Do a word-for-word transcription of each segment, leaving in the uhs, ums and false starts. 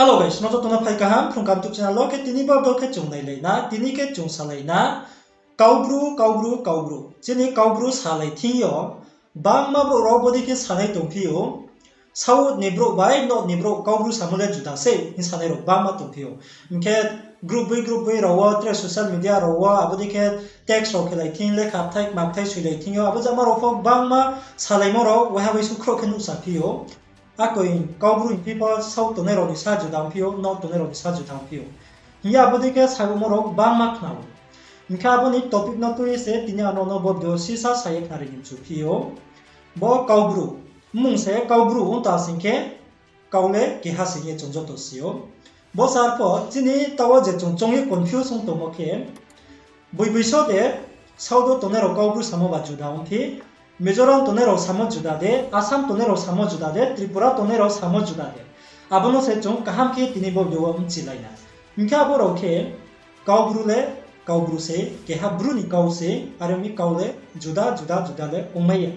Hello guys, no joto no phai kaham Phrung Kaham YouTube channel wo. Khe tini bo video khe chung nailai na, tini khe chung salai na Kaubru, Kaubru, Kaubru. Chini Kaubru salai thing yo, bangma brouh rao bodei khe sanai tongphi ou, South ni brouh bai North ni brouh Kaubru samo le juda se hing sanai rao bangma tongphi ou. Hing khe group boi group boi rao wo, tre social media rao wo, abo dei khe text rao khelai thing, lekha bthai, kma bthai soilai thing yo, abo jama rao pho bangma salaimo rao waiha bai sukhrouh khe nuhsaphi ou. Akoi Kaubru hingphi pho South tongnai rao ni sa juda ongphi ou, North tongnai rao ni sa juda ongphi ou. Hing ye abo dei khe saimo rao bangma khna ou. Hing khe abo ni topic no tui ye se tini ano no bo video sisa sa ye khnari ni mchuphi ou. Bo Kaubru, mmung se Kaubru ong ta sing khe, kau le keha se hing ye chung joto si ou. Bo sar pho chini taoh wo je chung choung ye confuse ong tongmo khe, boi boi so de, South wo tongnai rao Kaubru samo ba juda ongphi, Mizoram tongnai rao samo juda de, Assam tongnai rao samo juda de, Tripura tongnai rao samo juda de. Abo no se chung kaham khe tini bo video wo mchilai na. Hing khe abo rao khe Kaubru le Kaubru se, keha Bru ni kau se, are ong mi kau le juda juda juda le ongmai ya.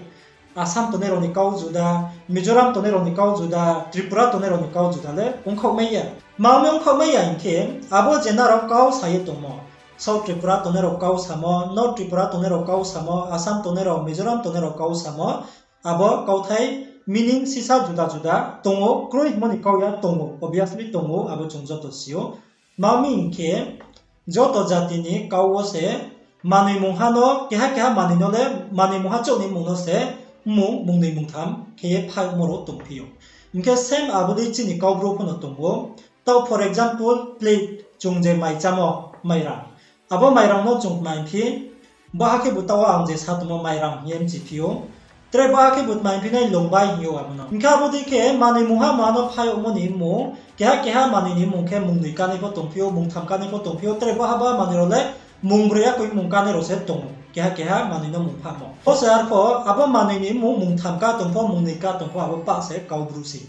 Assam tongnai rao ni kau juda, Mizoram tongnai rao ni kau juda, Tripura tongnai rao ni kau juda le ongkhaohmai ya. Tma ong mi ongkhaohmai ya hing khe, abo je nrao kau sa ye tongmo, South Tripura tongnai rao kau samo, North Tripura tongnai rao kau samo, Assam tongnai rao, Mizoram tongnai rao kau samo, abo kauthai meaning sisa juda juda tong ou, kroi hingmo ni kau ya tong ou, obviously tong ou, abo chung joto si ou. Tma ong mi hing khe, joto jati ni kau wo se manoi mungha no, keha keha manoi no le, manoi mungha chouh ni mmung no se mmung, mungnoi mungtham khe ye phaimo rao tongphi ou. Hing khe same abo dei chini Kaubru pho no tong ou. Taoh for example, plate, chung je mai chámo, mairang. Abo mairang no chung tma hingphi, baha khebu taoh wo ang je sa tongmo mairang hing ye mchiphi ou. Tre baha khebu tma hingphi nai longbai hing ou abo no. Hing khe abo dei khe manoi mungha mungha no phai yagmo ni mmung, keha keha manoi ni mmung khe mungnoi kánai pho tongphi ou, mungtham kánai pho tongphi ou, tre baha baha manoi rao le mungbroi akoi mmung kánai rao se tong ou, keha keha manoi no mung phamo. Bo se arpho abo manoi ni mmung mungtham ká tong pho, mungnoi ká tong pho, abo pah se Kaubru se.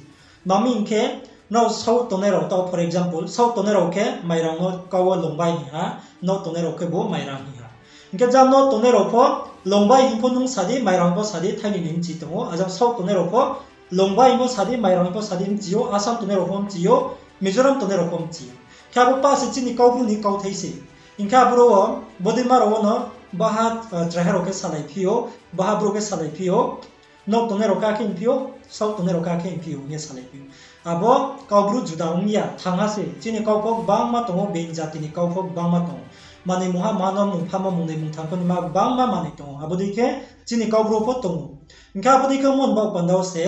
Tma ong mi hing khe, nrao South tongnai rao taoh, for example, South tongnai rao khe mairang no kau wo longbai hing ha, North tongnai rao khebu mairang hing ha. Hing khe jang North tongnai rao pho longbai hing pho nung sa di, mairang pho sa di, thaini ni mchi tong ou. Ajang South tongnai rao pho longbai hing pho sa di, mairang hing pho sa di, mchi ou, Assam tongnai rao pho mchi ou, Mizoram tongnai rao pho mchi ou. Khe abo pah se chini Kaubru ni kauthai se. Hing khe aboro wo, bodeima rao wo no baha, eh, chraiha rao khe salaiphi ou, baha brouh khe salaiphi ou. North tongnai rao khe akhe hingphi ou, South tongnai rao khe akhe hingphi ou hing ye salaiphi ou. Abo Kaubru juda ong ya, thangha se. Chini kau pho gbangma tong ou, being jati ni kau pho gbangma tong ou. Manoi mungha mungha no mung phamo, mungnoi mungtham pho ni ma gbangma manoi tong ou. Abo dei khe chini Kaubru pho tong ou. Hing khe abo dei khe ongmo ni baoh panda wo se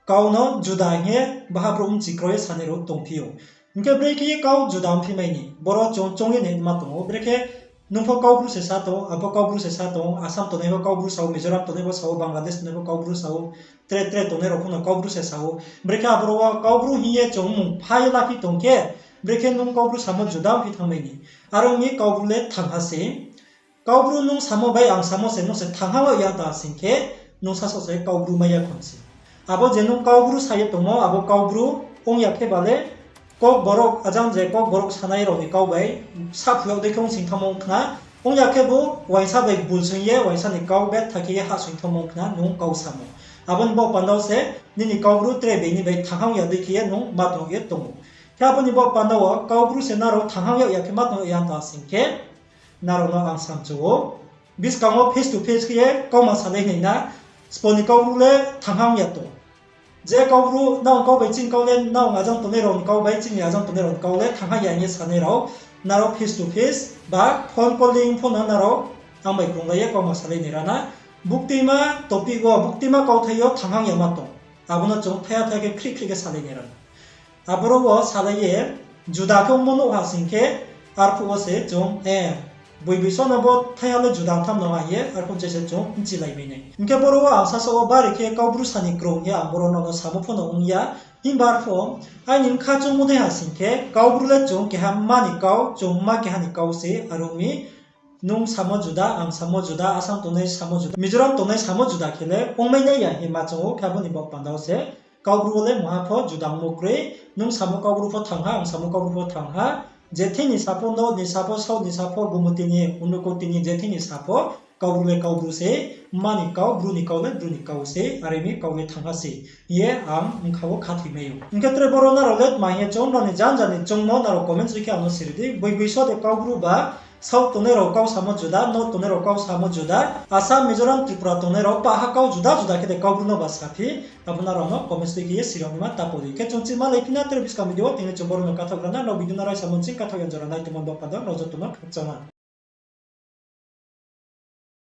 kau no juda hing ye baha brouh mchi kroi ye sanai rao tongphi ou. Hing khe brekhe ye kau juda ongphi mai ni, boro chung choung ye naima tong ou. Brekhe nung pho Kaubru se sa tong ou, abo Kaubru se sa tong ou, Assam tongnai pho Kaubru sa ou, Mizoram tongnai pho sa ou, Bangladesh tongnai pho Kaubru sa ou, tre tre tongnai rao pho no Kaubru se sa ou. Brekhe aboro wo Kaubru hing ye chung mmung phai ye laphi tong khe, brekhe nung Kaubru samo juda ongphi thanngmai ni. Are ong mi Kaubru le thangha se. Kaubru nung samo bai ang samo se, nung se thangha wo ya ta sing khe, nung sasaoh se Kaubru mai ya khon se. Abo je nung Kaubru sa ye tongmo, abo Kaubru ong ya khe ba le, Kokborok, ajang je Kokborok sanai rao ni kau bai saphu yag dei khe ong sing thanngmo ong khna, ong ya khebu uaingsa bai bulsoing ye uaingsa ni kau betha khe ye hahsoing thanngmo ong khna nung kau samo. Abo ni baoh panda wo se nini Kaubru tre being ni bai thangha ong ya dei khe ye nung ma tong ye tong ou. Khe abo ni baoh panda wo Kaubru se nrao thangha yag ya khe ma tong yag ya ta sing khe, nrao no ang samchu ou. Buskang wo face to face khe ye kauma salai nai na, sbo ni Kaubru le thangha ong ya tong. Je Kaubru, nang kau bai chini kau le, nang ajang tongnai rao ni kau bai chini ajang tongnai rao ni kau le thangha ya hing ye sanai rao, nrao face to face ba phone calling pho no nrao ang bai krunglai ye kauma salai nai ra na. Buktima topic wo, buktima kauthai yo thangha ong ya ma tong. Abo no chung thaiha thaiha khe khrih khrih khe salai nai ra na. Aboro wo salai ye, juda khe ongmo nuh ha sing khe, arphuh wo se chung, eh, boi boi so no bo thaiha le juda tham no ha hing ye, arphuh je se chung bchilai mai nai. Hing khe boro wo ang sasaoh wo bari khe Kaubru sa ni krung hing ye ang boro no no samo pho no ong ya. Himba arphuh, aini bkha chungmo dei ha sing khe, Kaubru le chung keha mma ni kau, chung mma keha ni kau se, are ong mi, nung samo juda, ang samo juda, Assam tongnai samo juda, Mizoram tongnai samo juda khe le ongmai nai ya hing ma chung ou, khe abo ni baoh panda wo se, Kaubru wo le mungha pho juda ongmo kroi, nung samo Kaubru pho thangha, ang samo Kaubru pho thangha, je thing ni sa pho, North ni sa pho, South ni sa pho, Gumoti ni, Unakoti ni, je thing ni sa pho, Kaubru le Kaubru se, mma ni kau, bru ni kau le bru ni kau se, are mi kau le thanngha se, hing ye ang bkha wo khathoi mai ou. Hing khe tre boro nrao le tma hing ye chung, nrao ni janja ni choungmo nrao comments ri khe ang no siri di. Boiboi so de Kaubru ba, South tongnai rao kau samo juda, North tongnai rao kau samo juda, Assam, Mizoram, Tripura tongnai rao pah ha kau juda juda khe de Kaubru no ba saphi, abo nrao no comments ri khe ye siri yag naima ta pho di. Khe chung chima lai phi na tre buskang video wo, tini chung boro no kathaoh gra na, nrao video no raisa mo ching kathaoh ya jora nai tongmo bo panda, nrao joto no khakchangma.